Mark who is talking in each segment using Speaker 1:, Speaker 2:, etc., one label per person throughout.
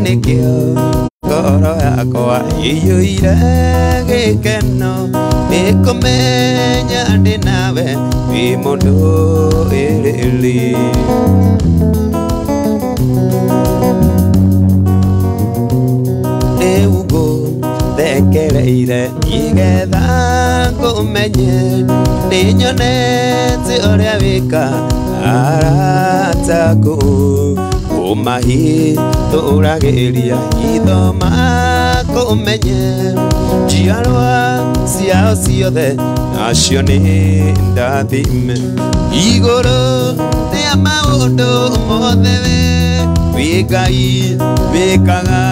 Speaker 1: nĩkĩo ngoro yakwa ĩiyũire gĩkeno nĩ kũmenya ndĩ nawe wĩ mũndũ ĩrĩrĩ. Rĩu ngũthekereire nĩgetha ngũmenye nĩ nyonete ũrĩa wĩka arata aku ũmahithũragĩria hitho makũmenye njiarwa ciao ciothe nacio nĩ ndathime igũrũ rĩa maũndũ mothe we wĩ Ngai wĩkaga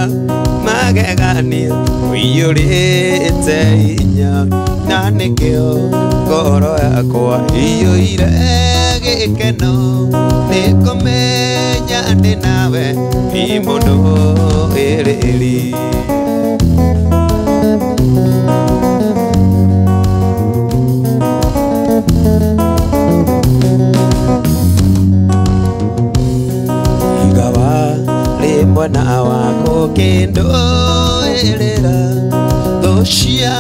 Speaker 1: magegania ũiyũrĩte hinya na nĩkĩo ngoro yakwa ĩiyũire gĩkeno nĩ kũmenya ndĩ nawe wĩ mũndũ ĩrĩrĩ. Igawa rĩ mwena wakũ kĩndũĩrĩra thũ cia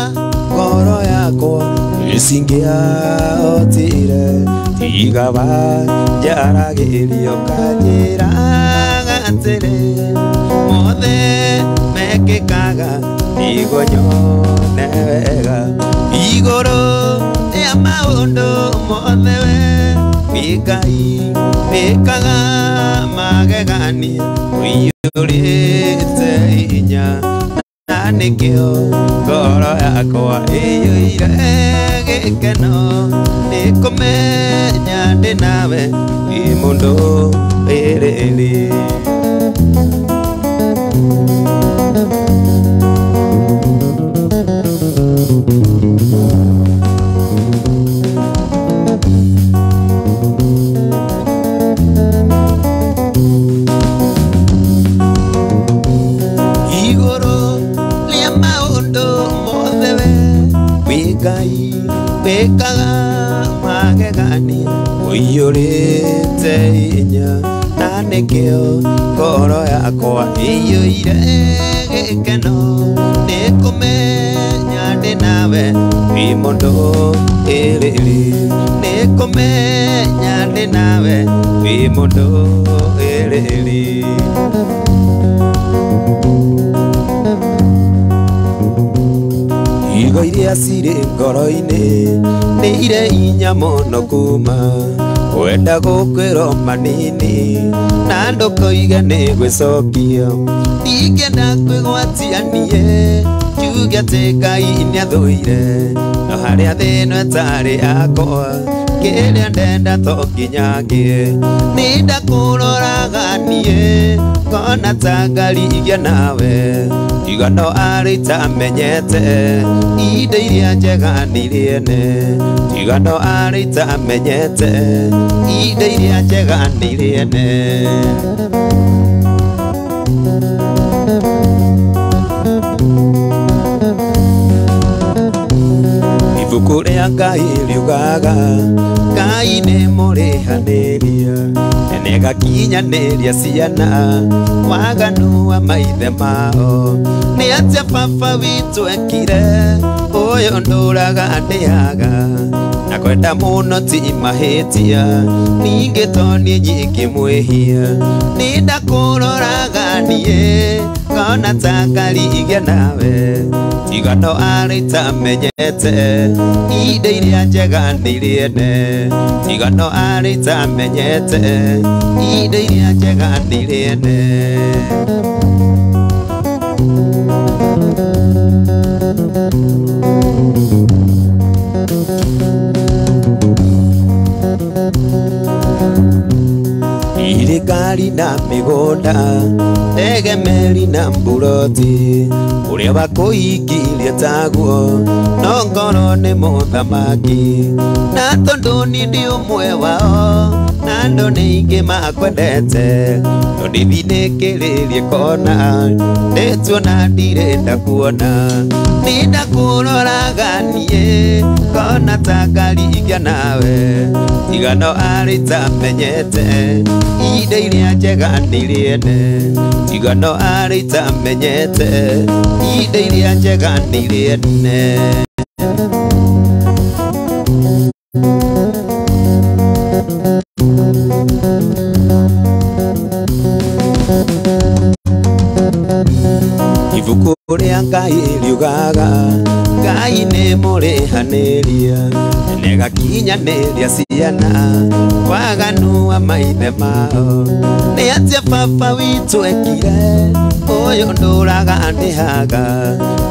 Speaker 1: ngoro yakwa nĩcingĩahotire tiga wanjaragĩria ũkanjĩraga atĩrĩ mothe mekĩkaga nĩguo nyone wega igũrũ rĩa maũndũ mothe we wĩ Ngai wĩkaga magegania ũiyũrĩte hinya na nĩkĩo ngoro yakwa ĩiyũire gĩkeno nĩ kũmenya ndĩ nawe wĩ mũndũ ĩrĩrĩ. Igũrũ rĩa maũndũ mothe we wĩ Ngai wĩkaga magegania ũiyũrĩte hinya na nĩkĩo ngoro yakwa ĩiyũire gĩkeno nĩ kũmenya ndĩ nawe wĩ mũndũ ĩrĩrĩ nĩ kũmenya ndĩ nawe wĩ mũndũ ĩrĩrĩ. Igo iria cirĩ ngoro-inĩ nĩ irĩ hinya mũno kuma wenda gũkwĩrwo manini na ndũkoige nĩ gwĩcokia ndingĩenda kwĩgwatia niĩ njuge atĩ Ngai nĩathũire no harĩa thĩna ĩtarĩ yakwa kĩrĩa ndenda to nginya ngĩe nĩ ndakũroraga niĩ ngona ta ngarigia nawe tiga no arĩ itamenyete indo iria njega nĩirĩene tiga no arĩ itamenyete indo iria njega nĩirĩene. Ibuku rĩa Ngai riugaga Ngai nĩ mũrĩhanĩria na nĩagakinyanĩria ciana waganu wa maithe mao nĩ atĩa baba witũ ekire ũyũ ndũraga ndĩaga na kwenda mũno ti mahĩtia ningĩ to niĩ nyingĩ mwĩhia nĩ ndakũroraga niĩ ngona ta ngarigia nawe tiga no arĩ itamenyete indo iria njega nĩirĩene tiga no arĩ itamenyete indo iria njega nĩirĩene. Irikari na mĩgũnda ndege meri na mburoti ũrĩa wakũikirie taguo no ngoro nĩ mũthamaki na tondũ niĩ ndĩ ũmwe wao na Andũ nĩ aingĩ makwendete no ndithinĩkĩrĩrie kona ndĩtuona ndirenda kuona nĩndakũroraga niĩ kona ta ngarigia nawe tigano arĩ tamenyete indo iria njega nĩrĩene tigano arĩ tamenyete indo iria njega nĩrĩene. Ibuku rĩa Ngai riugaga Ngai nĩ mũrĩhanĩria nĩgakinyanĩria ciana waganu wa maithe mao. Nĩ atĩa baba witũ ekire ũyũ ndũraga ndĩhaga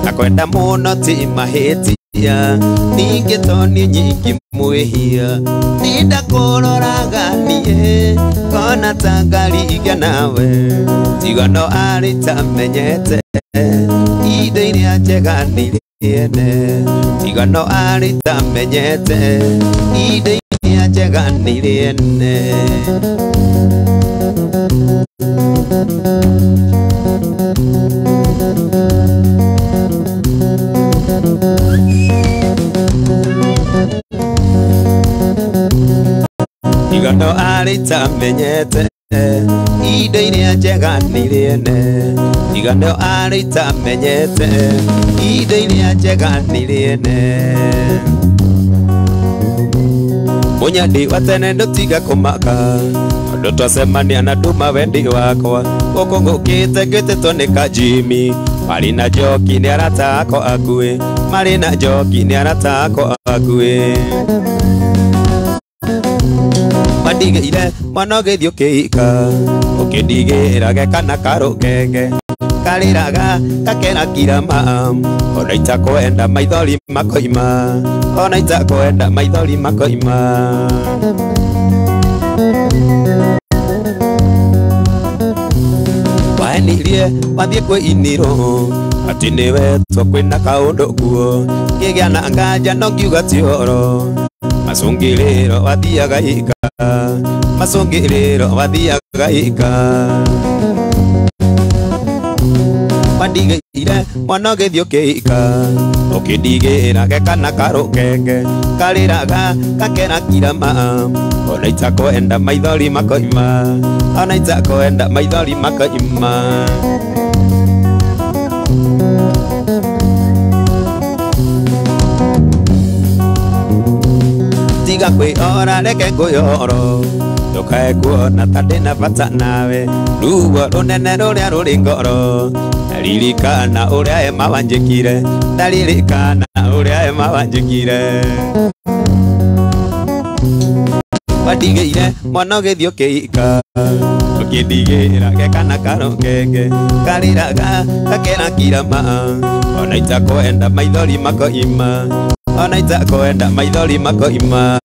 Speaker 1: na kwenda mũno ti mahĩtia ningĩ to niĩ nyingĩ mwĩhia nĩndakũroraga niĩ kona ta ngarigia nawe tigano arĩ tamenyete indo iria njega nĩrĩene tigano arĩ tamenyete indo iria njega nĩrĩene. Tigano arĩ tamenyete indo iria njega nĩrĩene tigano arĩ tamenyete indo iria njega nĩrĩene. Mũnyandi wa tene ndũtiga kũmaka tondũ twacemania na nduma wendi wakwa gũkũ ngũkĩte ngĩtĩtwo nĩ Kajimi marĩ na njoki nĩ arata akwa akuĩ marĩ na njoki nĩ arata akwa akuĩ. Wandigĩire mwana ũgĩthiĩ ũkĩhika ũkĩndigĩra gekana karũkenge karĩraga gakera kirama ona itakwenda maithori makoima ona itakwenda maithori makoima. Waenirie wathiĩ kwĩ iniro atĩ nĩwetwo kwĩna kaũndũ kuo ngĩgĩa na nganja no ngiuga ti ũhoro macũngĩrĩro wathiaga ika macũngĩrĩro wathiaga ika. Wandigĩire mwana ũgĩthiĩ ũkĩhika ũkĩndigĩra gekana karũkenge karĩraga gakera kirama ona itakwenda maithori makoima ona itakwenda maithori makoima. Tiga kwĩora reke ngũyoro ndũkae kuona ta ndĩna bata nawe ruo rũnene rũrĩa rũrĩ ngoro ndaririkana ũrĩa Emma wanjĩkire ndaririkana ũrĩa Emma wanjĩkire. Wandigĩire mwana ũgĩthiĩ ũkĩhika ũkĩndigĩra gekana karũkenge karĩraga gakera kirama ona itakwenda maithori makoima ona itakwenda maithori makoima.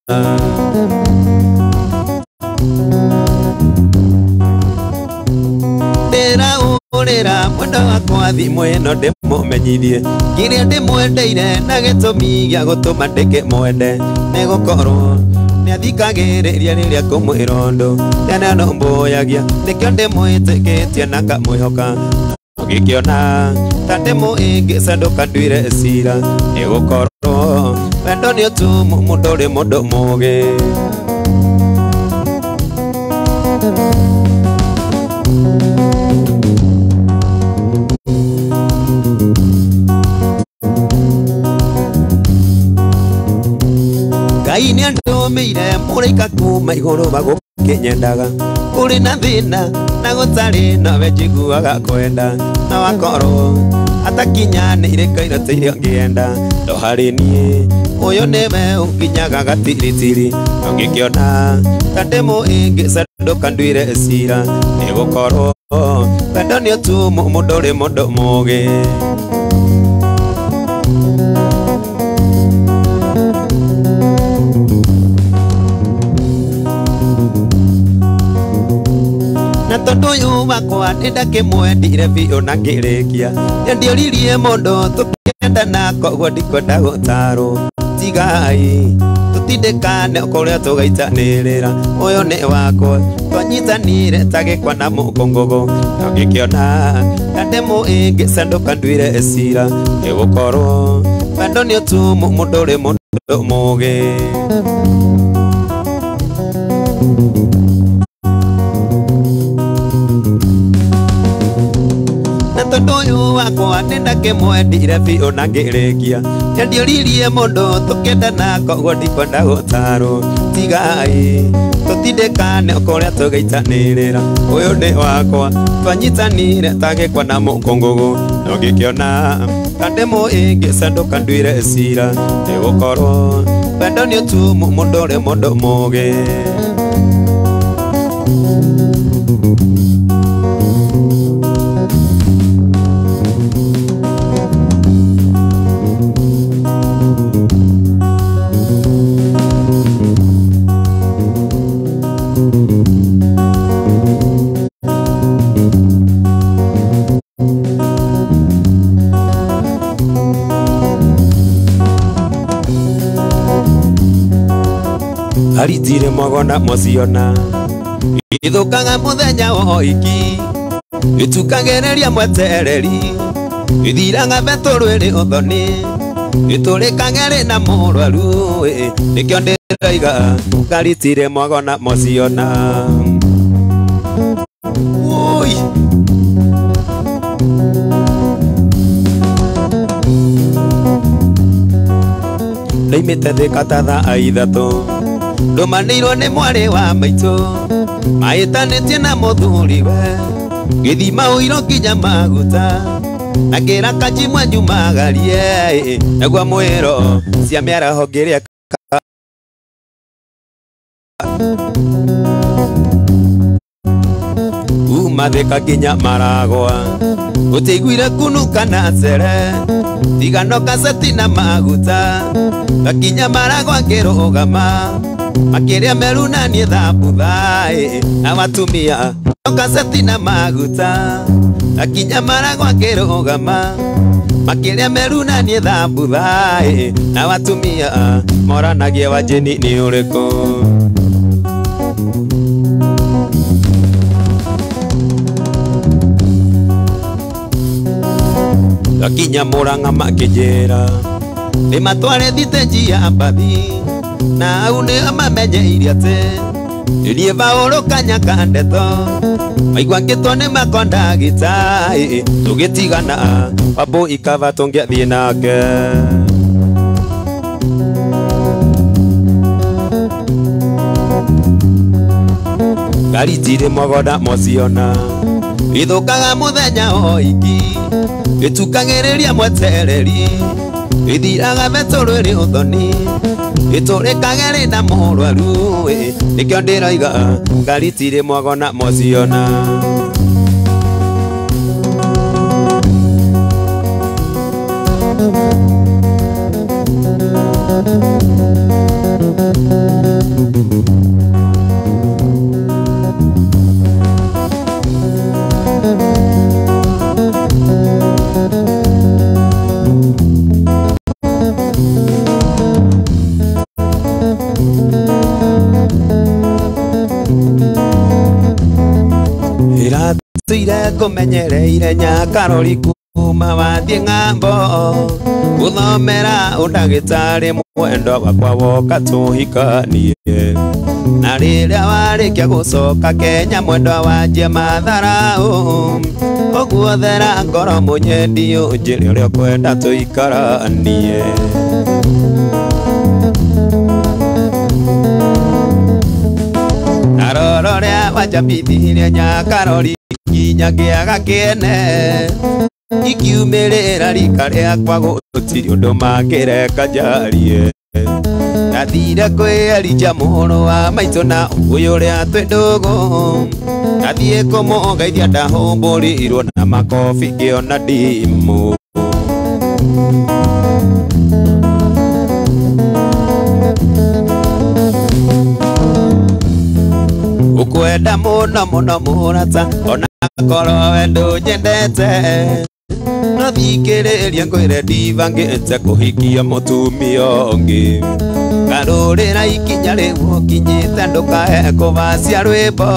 Speaker 1: Ndĩraũrĩra mwendo wakwa thimũ ĩno ndĩmũmenyithie kĩrĩa ndĩmwendeire na gĩtũmi gĩa gũtũma ndĩkĩmwende nĩgũkorwo nĩathikagĩrĩria rĩrĩa ngũmwĩra ũndũ nĩanũmbũyagia nĩkĩo ndĩmwĩtĩkĩtie na ngamwĩhoka ũgĩkĩona ta ndĩmũĩngĩcandũka nduire cira nĩgũkorwo wendo nĩ ũtumumu ndũrĩ mũndũ mũũgĩ. Ngai nĩandũmĩire mũraika kuma igũrũ wa gũkĩnyendaga kũrĩ na thĩna na gũtarĩ nowe njiguaga kwenda no akorwo atakinyanĩire kairo ta iria ngĩenda no harĩ niĩ ũyũ nĩwe ũnginyaga gatiritiri ũngĩkĩona ta ndĩmũĩngĩcandũka nduire cira nĩgũkorwo wendo nĩ ũtumumu ndũrĩ mũndũ mũũgĩ. Na tondu uyu wakwa nĩndakĩmwendire biũ na ngĩrĩkia nĩandiũririe mũndũ tũkĩendana koguo ndikwenda gũtarwo Tigai tutindĩkane kũrĩa tũgaitanĩrĩra ũyũ nĩ wakwa twanyitanire ta gĩkwa na mũkũngũgũ na ngĩkĩona ta ndemũ ĩngĩ candũka nduire cira nĩgũkorwo wendo nĩ ũtumu mũndũ ũrĩ mũndũ mũgĩ. Na tondũ ũyũ wakwa nĩndakĩmwendire biũ na ngĩrĩkia nĩandiũririe mũndũ tũkĩendana koguo ndikwenda gũtarwo. Tigai tũtindĩkane kũrĩa tũgaitanĩrĩra ũyũ nĩ wakwa twanyitanire ta gĩkwa na mũkũngũgũ no ngĩkĩona ta ndemũ ĩngĩ candũka nduire cira nĩgũkorwo wendo nĩ ũtumu mũndũ ũrĩ mũndũ mũgĩ. Aritire mwagona mociona ithũkaga mũthenya woiki ĩtukagĩrĩria mwetereri ithiraga betũrũ ĩrĩ ũthoni ĩtũrĩkage rĩ na mũrwaru nĩkĩo ndĩroiga ngaritire mwagona mociona. Ui. Ndaimĩte Thĩka ta thaa ithatũ ndũmanĩirwo nĩ mwarĩ wa maitũ mahĩtanĩtie na mũthuriwe gĩthima ũiro nginya maguta na ngĩra kanjimwe nyumagarie naguo mwĩro cia mĩaraho ngĩrĩa uma Thĩka nginya Maragwa ũtiaiguire kunuka na cere tigano kaseti na maguta ngakinya Maragwa ngĩrũgama makĩrĩa meru na niĩ thambutha na watumia kaseti na maguta ngakinya Maragwa ngĩrũgama makĩrĩa meru na niĩ thambutha na watumia moranagia wanjĩni nĩ ũrĩkũ. Ngakinya Murang'a makĩnjĩra nĩmatware thitĩnji ya mbathi na au nĩo mamenyeire atĩ niĩ Baũrũ kanya ka ndeto maigua ngĩtwo nĩ makondagita tũgĩtigana Wambũi kaba tũngĩathiĩ nake. Ngari ndirĩ mwagonda mociona ithũkaga mũthenya oiki ĩtukagĩrĩria mwetereri ithiraga betũrũ ĩrĩ ũthoni ĩtũrĩkage rĩ na mũrwaru nĩkĩo ndĩroiga ngari tirĩ mwagona mociona. Ĩratũire kũmenyereire nyakarori kuma wathiĩ ng'ambo gũthomera ũndagĩtarĩ mwendwa wakwa woka tũhikanie na rĩrĩa warĩkia gũcoka Kenya mwendwa wanjie matharaũ ũguo thera ngoro mũnyendi ũnjĩre ũrĩa ũkwenda tũikaranie. Na roro rĩa wanjambithirie nyakarori nginya ngĩaga kĩene ikiumĩrĩra rika rĩakwa gũtirĩ ũndũ mangĩreka njarie. Ndathire kwĩ Elija mũrũ wa maitũ na ũyũ ũrĩa twĩ ndũgũ ndathiĩ kũmũgeithia ndahũmbũrirwo na makobi ngĩona ndimũ. Ũkwenda mũno mũno mũrata ona korwo we ndũnyendete No thikĩrĩria ngwĩre ndibangĩte kũhikia mũtumia ũngĩ. Garũrĩra ikinya rĩu ũkinyĩte ndũkae kũbacia rwĩmbo.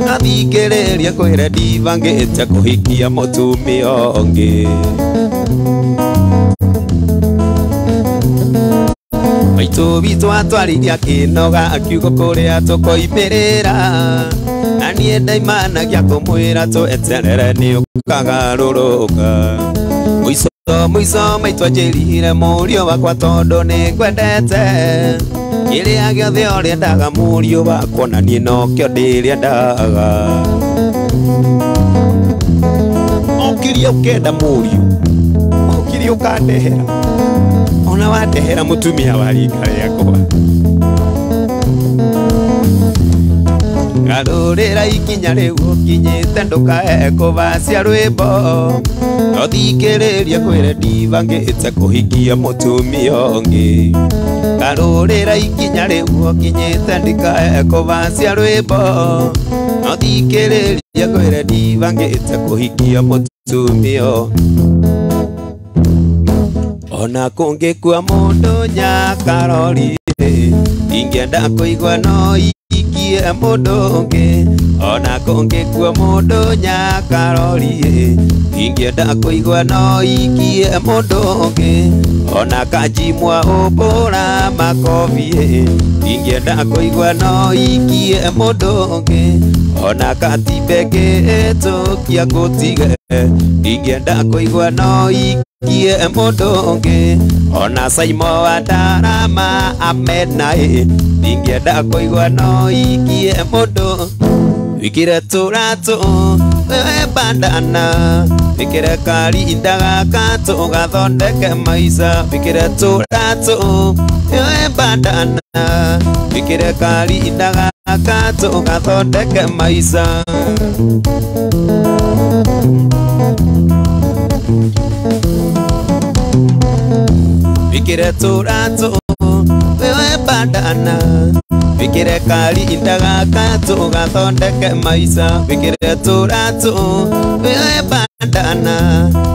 Speaker 1: No thikĩrĩria ngwĩre ndibangĩte kũhikia mũtumia ũngĩ. Maitũ witũ atwarithia akĩnoga akiuga kũrĩa tũkoimĩrĩra. Na niĩ ndaimanagia kũmwĩra tweterere nĩ ũkagarũrũka. Mũico mũico maitũ anjĩrire mũriũ wakwa tondũ nĩ ngwendete. Kĩrĩa gĩothe ũrĩendaga mũriũ wakwa na niĩ nokĩo ndĩrĩendaga. Ũkirie ũkenda mũriũ, ũkirie ũkandehera. Ona wandehera mũtumia wa rika rĩakwa. Garũrĩra ikinya rĩu ũkinyĩte ndũkae kũbacia rwĩmbo. No thikĩrĩria ngwĩre ndibangĩte kũhikia mũtumia ũngĩ. Garũrĩra ikinya rĩu ũkinyĩte ndikae kũbacia rwĩmbo. No thikĩrĩria ngwĩre ndibangĩte kũhikia mũtumia. Ona kũngĩkua mũndũ nyakarori, ingĩenda kũigua no ikie mũndũ ũngĩ. Ona kũngĩkua mũndũ nyakarori, ingĩenda kũigua no ikie mũndũ ũngĩ. Ona kanjimwa ũmbũra makobi, ingĩenda kũigua no ikie mũndũ ũngĩ. Ona katimbe ngĩtũkia ngũtige, ingĩenda kũigua no ikie mũndũ ũngĩ. Ona Saimo wa Ndarama Ahmed naĩ, ndingĩenda kũigua no ikie mũndũ. Wĩkĩre tũratũ wewe bandana, wĩkĩre karinda gaka tũgathondeke maica. Wĩkĩre tũratũ wewe bandana, wĩkĩre karinda gaka tũgathondeke maica. Wĩkĩre tũratũ wewe bandana, wĩkĩre karinda gaka tũgathondeke maica. Wĩkĩre tũratũ wewe bandana,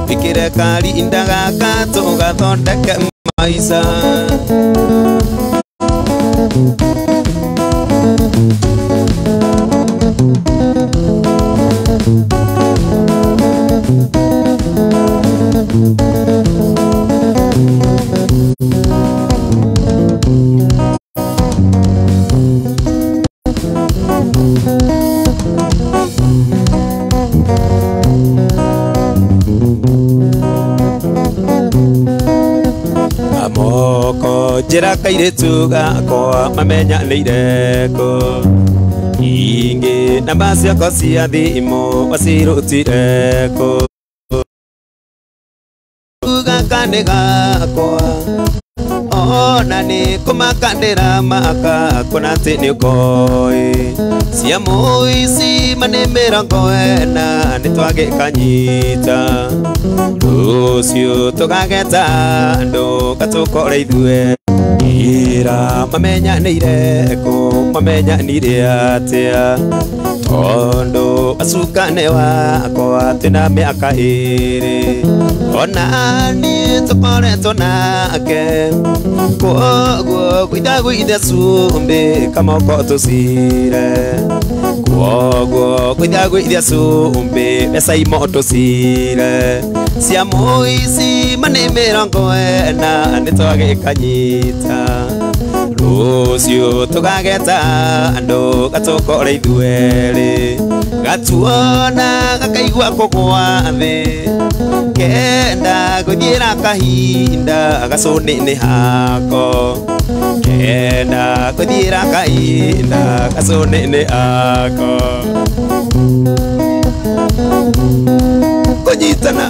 Speaker 1: wĩkĩre karinda gaka tũgathondeke maica. Amoko njĩra kairĩtu gakwa mamenyanĩire kũ. Ingĩ namba ciakwa cia thimũ wacirutire kũ. Gaka nĩ gakwa ona nĩ kũmaka ndĩramaka kuona atĩ nĩ ũkoĩ. Cia mũici ma nĩ 40 nĩ twagĩkanyita. Rũciũ tũkageta andũ gatũkore ithuĩ. Ira mamenyanĩire kũ, mamenyanire atĩa. Tondũ acukane wakwa twĩna mĩaka 2. Ona niĩ tũkoretwo nake, kwoguo gwithagwithia cumbĩ kamoko tũcire. Kwoguo gwithagwithia cumbĩ mbeca imo tũcire. Cia mũici ma nĩ 40 nĩ twagĩkanyita. Rũciũ tũkageta andũ gatũkore ithuerĩ. Gatuona gakaigua kũgũa thĩ, kenda gũthiĩra kahinda gacũnĩ-inĩ hako. Kenda gũthiĩra kahinda gacũnĩ-inĩ hako. Kũnyitana.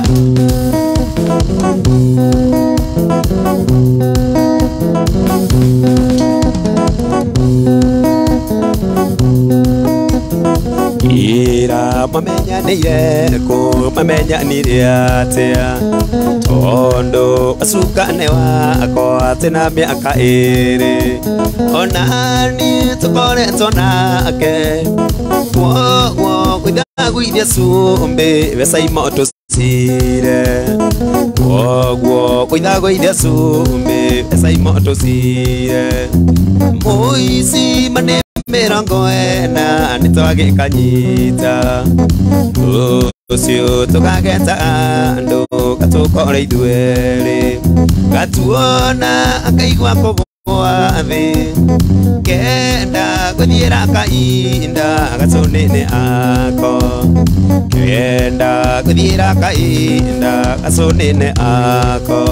Speaker 1: Ira mamenyanĩire kũ, mamenyanire atĩa. Tondũ acukane wakwa twĩna mĩaka 2. Ona niĩ tũkoretwo nake, kwoguo Kũithaguithia cumbĩ mbeca imoto cire Kwoguo kũithaguithia cumbĩ mbeca imoto cire Mũici mane 40 nĩtwagĩkanyita Rũciũ tũkageta andũ gatũkore ithuerĩ Gatuona akaigua kũgũa thĩ Kenda gũthiĩra kainda gacũnĩ-inĩ ako Kenda gũthiĩra kainda gacũnĩ-inĩ ako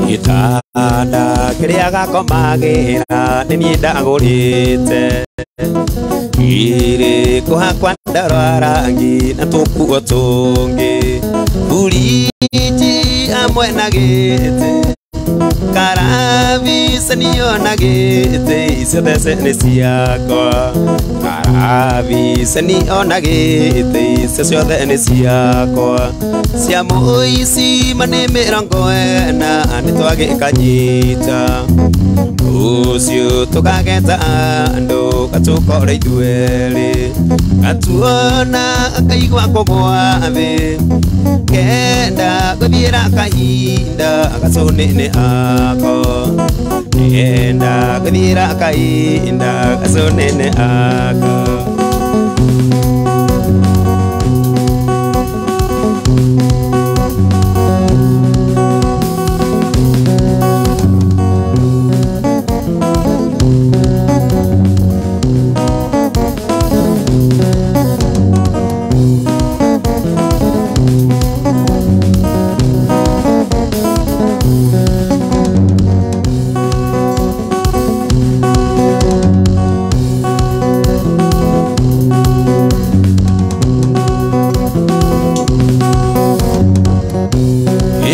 Speaker 1: Gĩtanda kĩrĩa gakomagĩra nĩ niĩ ndagũrĩte Igĩrĩ kũhakwa ndarora rangi na tũkuo tũngĩ Buriji hamwe na gĩtĩ Karabicenio na gĩtĩ icio thece nĩ ciakwa Karabicenio na gĩtĩ icio ciothe nĩ ciakwa Cia mũici ma nĩ 40 nĩtwagĩkanyita Rũciũ tũkageta andũ gatũkore ithuerĩ Gatuona akaigua kũgũa thĩ Kenda gũthiĩra kahinda gacũnĩ-inĩ ako Kenda gũthiĩra kahinda gacũnĩ-inĩ ako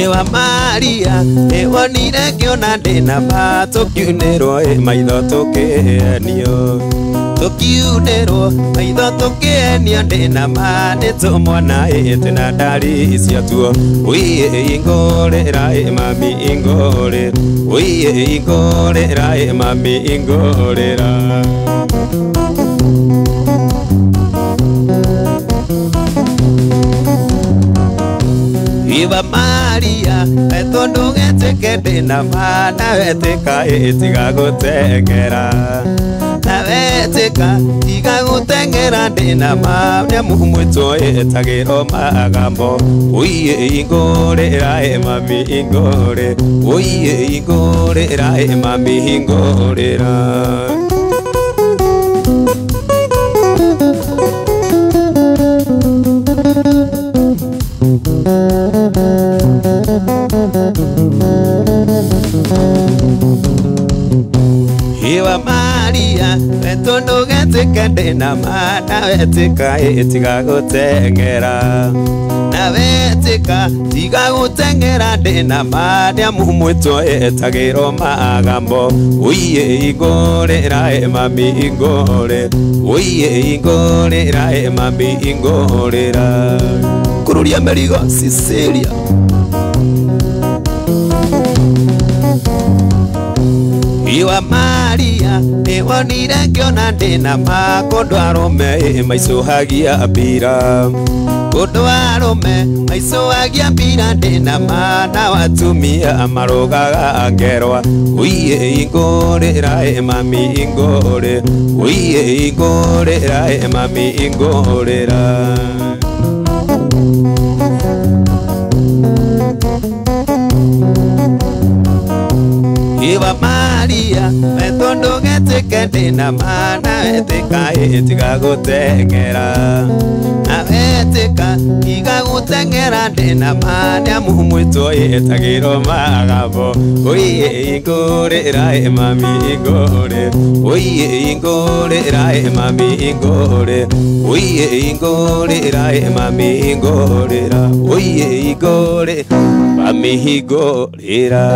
Speaker 1: Ewa Maria, nĩwonire ngĩona ndĩna ma tũkiunĩrwo ĩ maitho tũkĩenio Tũkiunĩrwo maitho tũkĩenio ndĩna ma nĩ tũmwana ĩ twĩna ndari ciatuo Ũiĩ ingũrĩra ĩ mami ingũrĩra Ũiĩ ingũrĩra ĩ mami ingũrĩra Iba Maria, tondũ getĩke ndĩna ma na wetĩka ĩ tiga gũteng'era Na wetĩka tiga gũteng'era ndĩna ma nĩamu mwĩtwo ĩtagĩrwo magambo Ũiĩ ingũrĩra ĩ mami ingũrĩ Ũiĩ ingũrĩra ĩ mami ingũrĩra Iwa Maria, tondũ getĩke ndĩna ma na wetĩka ĩ tiga gũteng'era Na wetĩka tiga gũteng'era ndĩna ma nĩamu mwĩtwo ĩtagĩrwo magambo Ũiĩ ingũrĩra ĩ mami ingũrĩ Ũiĩ ingũrĩra ĩ mami ingũrĩra Kururia mĩrigo Cecilia Iwa Maria, nĩwonire ngĩona ndĩna ma kũndũ arũme ĩ maicũhagia mbira Kũndũ arũme maicũhagia mbira ndĩna ma na atumia marũgaga ngerwa Ũiĩ ingũrĩra ĩ mami ingũrĩ Ũiĩ ingũrĩra ĩ mami ingũrĩra Iwa Maria, tondũ getĩke ndĩna ma na wetĩka ĩ tiga gũteng'era Na wetĩka tiga gũteng'era ndĩna ma nĩamu mwĩtwo ĩtagĩrwo magambo Ũiĩ ingũrĩra ĩ mami ingũrĩ Ũiĩ ingũrĩra ĩ mami ingũrĩ Ũiĩ ingũrĩra ĩ mami ingũrĩra Ũiĩ ingũrĩ mami ingũrĩra.